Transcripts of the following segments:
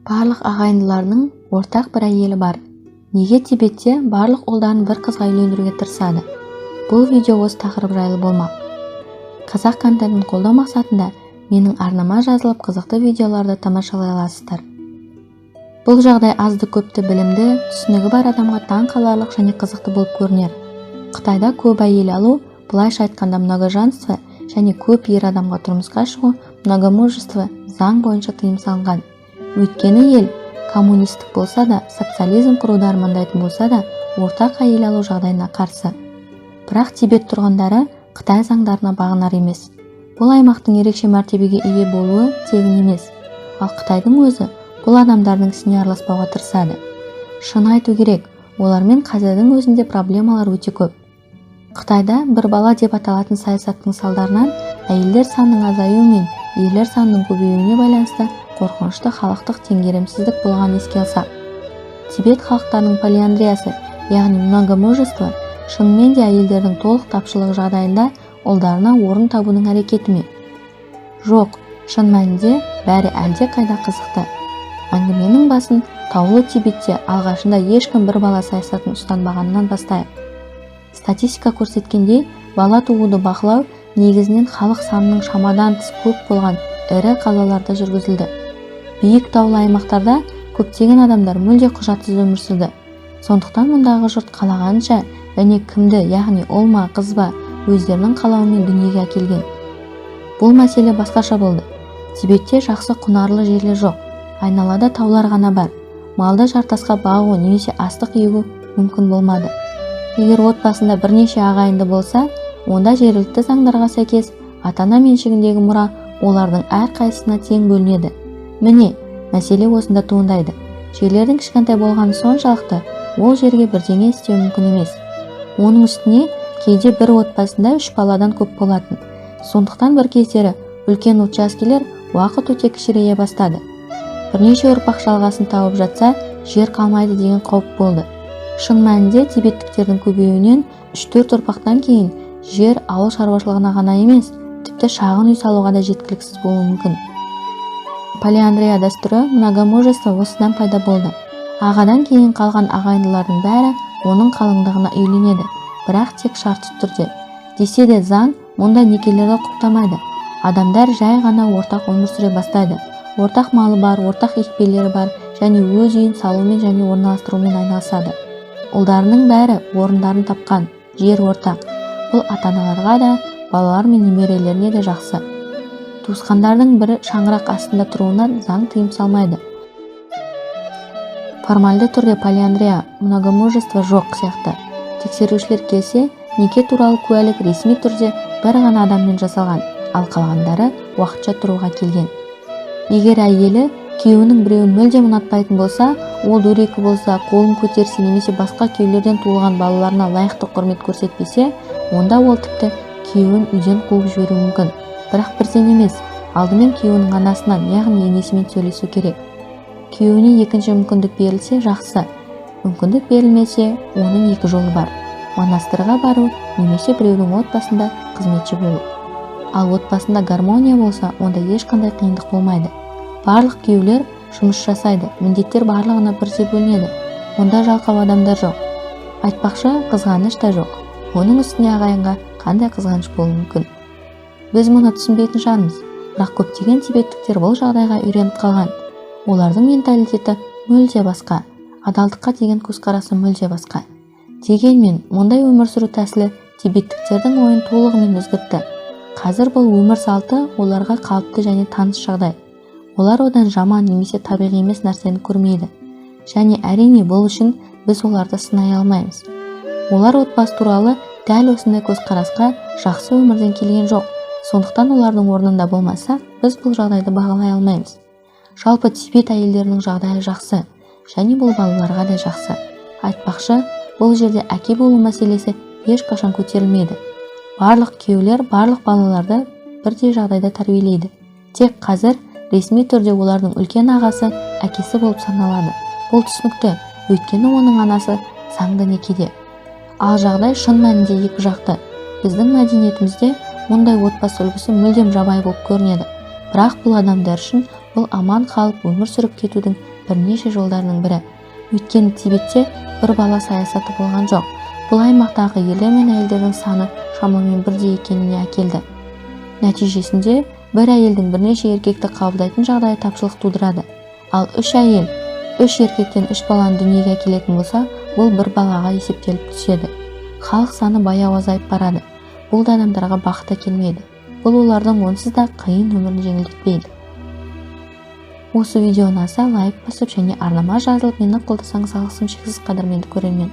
Барлық ағайындыларының ортақ бір әйелі бар. Неге Тибетте барлық ұлдарын бір қызға үйлендіруге тырысады? Бұл видео осы тақырып жайлы болмақ. Қазақ контентін қолдау мақсатында менің арнама жазылып, қызықты видеоларды тамашалай аласыздар. Бұл жағдай азды-көпті білімді, түсінігі бар адамға таң қаларлық және қызықты болып көрінер. Қытайда көп әйел алу, былайша айтқанда, многоженство, және көп ер адамға тұрмысқа шығу, многомужество, заң бойынша тыйым салынған. Өйткені ел коммунистік болса да, социализм құруды армандайтын болса да, ортақ әйел алу жағдайына қарсы. Бірақ Тибет тұрғындары Қытай заңдарына бағынар емес. Бұл аймақтың ерекше мәртебеге ие болуы тегін емес. Ал Қытайдың өзі бұл адамдардың ісіне араласпауға тырысады. Шын айту керек, олармен қазірдің өзінде проблемалар өте көп. Қытайда бір бала деп аталатын саясаттың салдарынан әйелдер санының азаюы мен ерлер санының көбеюіне байланысты қорқынышты халықтық теңгерімсіздік болғанын еске алсақ, Тибет халықтарының полиандриясы, яғни многомужество, шынымен де әйелдердің толық тапшылығы жағдайында ұлдарына орын табудың әрекеті ме? Жоқ, шын мәнінде бәрі әлде қайда қызықты. Әңгіменің басын таулы Тибетте алғашында ешкім бір бала саясатын ұстанбағанынан бастайық. Статистика көрсеткендей, бала тууды бақылау негізінен халық санының шамадан тыс көп болған ірі қалаларда жүргізілді. Биік таулы аймақтарда көптеген адамдар мүлде құжатсыз өмір сүрді. Сондықтан мұндағы жұрт қалағанша және кімді, яғни ұл ма, қыз ба, өздерінің қалауымен дүниеге әкелген. Бұл мәселе басқаша болды. Тибетте жақсы құнарлы жерлер жоқ, айналада таулар ғана бар. Малды жартасқа бағу немесе астық егу мүмкін болмады. Егер отбасында бірнеше ағайынды болса, онда жергілікті заңдарға сәйкес ата-ана меншігіндегі мұра олардың әрқайсысына тең бөлінеді. Міне, мәселе осында туындайды. Жерлердің кішкентай болғаны соншалықты, ол жерге бірдеңе істеу мүмкін емес. Оның үстіне кейде бір отбасында үш баладан көп болатын. Сондықтан бір кездері үлкен учаскелер уақыт өте кішірейе бастады. Бірнеше ұрпақ жалғасын тауып жатса, жер қалмайды деген қауіп болды. Шын мәнінде тибеттіктердің көбеюінен 3-4 ұрпақтан кейін жер ауыл шаруашылығына ғана емес, тіпті шағын үй салуға да жеткіліксіз болуы мүмкін. Полиандрия дәстүрі, многомужество, осыдан пайда болды. Ағадан кейін қалған ағайындылардың бәрі оның қалыңдығына үйленеді, бірақ тек шартты түрде. Десе де, заң мұндай некелерді құптамайды. Адамдар жай ғана ортақ өмір сүре бастайды. Ортақ малы бар, ортақ екпелері бар және өз үйін салумен және орналастырумен айналысады. Ұлдарының бәрі орындарын тапқан, жер ортақ. Бұл ата-аналарға да, балалар мен немерелеріне де жақсы. Туысқандардың бір шаңырақ астында тұруына заң тыйым салмайды. Формальды түрде полиандрия, многомужество жоқ сияқты. Тексерушілер келсе, неке туралы куәлік ресми түрде бір ғана адаммен жасалған, ал қалғандары уақытша тұруға келген. Егер әйелі күйеуінің біреуін мүлдем ұнатпайтын болса, ол дөрекі болса, қолын көтерсе немесе басқа күйеулерден туылған балаларына лайықты құрмет көрсетпесе, онда ол тіпті күйеуін үйден қуып жіберуі мүмкін. Бірақ бірден емес, алдымен күйеуінің анасынан, яғни енесімен сөйлесу керек. Күйеуіне екінші мүмкіндік берілсе, жақсы. Мүмкіндік берілмесе, оның екі жолы бар: монастырға бару немесе біреудің отбасында қызметші болу. Ал отбасында гармония болса, онда ешқандай қиындық болмайды. Барлық күйеулер жұмыс жасайды, міндеттер барлығына бірдей бөлінеді. Онда жалқау адамдар жоқ. Айтпақшы, қызғаныш та жоқ. Оның үстіне ағайынға қандай қызғаныш болуы мүмкін? Біз мұны түсінбейтін шығармыз, бірақ көптеген тибеттіктер бұл жағдайға үйреніп қалған. Олардың менталитеті мүлде басқа, адалдыққа деген көзқарасы мүлде басқа. Дегенмен мұндай өмір сүру тәсілі тибеттіктердің ойын толығымен өзгертті. Қазір бұл өмір салты оларға қалыпты және таныс жағдай. Олар одан жаман немесе табиғи емес нәрсені көрмейді. Және, әрине, бұл үшін біз оларды сынай алмаймыз. Олар отбасы туралы дәл осындай көзқарасқа жақсы өмірден келген жоқ. Сондықтан олардың орнында болмасақ, біз бұл жағдайды бағалай алмаймыз. Жалпы, Тибет әйелдерінің жағдайы жақсы және бұл балаларға да жақсы. Айтпақшы, бұл жерде әке болу мәселесі ешқашан көтерілмейді. Барлық күйеулер барлық балаларды бірдей жағдайда тәрбиелейді. Тек қазір ресми түрде олардың үлкен ағасы әкесі болып саналады. Бұл түсінікті, өйткені оның анасы заңды некеде. Ал жағдай шын мәнінде екі жақты. Біздің мәдениетімізде мұндай отбасы үлгісі мүлдем жабайы болып көрінеді, бірақ бұл адамдар үшін бұл аман қалып өмір сүріп кетудің бірнеше жолдарының бірі. Өйткені Тибетте бір бала саясаты болған жоқ. Бұл аймақтағы ерлер мен әйелдердің саны шамамен бірдей екеніне әкелді. Нәтижесінде бір әйелдің бірнеше еркекті қабылдайтын жағдайы тапшылық тудырады. Ал үш әйел үш еркектен үш баланы дүниеге әкелетін болса, бұл бір балаға есептеліп түседі. Халық саны баяу азайып барады. Бұл да адамдарға бақыт әкелмейді. Бұл олардың онсыз да қиын өмірін жеңілдетпейді. Осы видео ұнаса, лайк басып және арнама жазылып, мені қолдасаңыз, алғысым шексіз, қадірменді көрермен.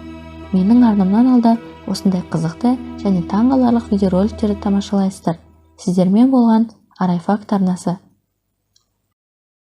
Менің арнамнан алда осындай қызықты және таңғаларлық видеороликтерді тамашалайсыздар. Сіздермен болған Арай Факт арнасы.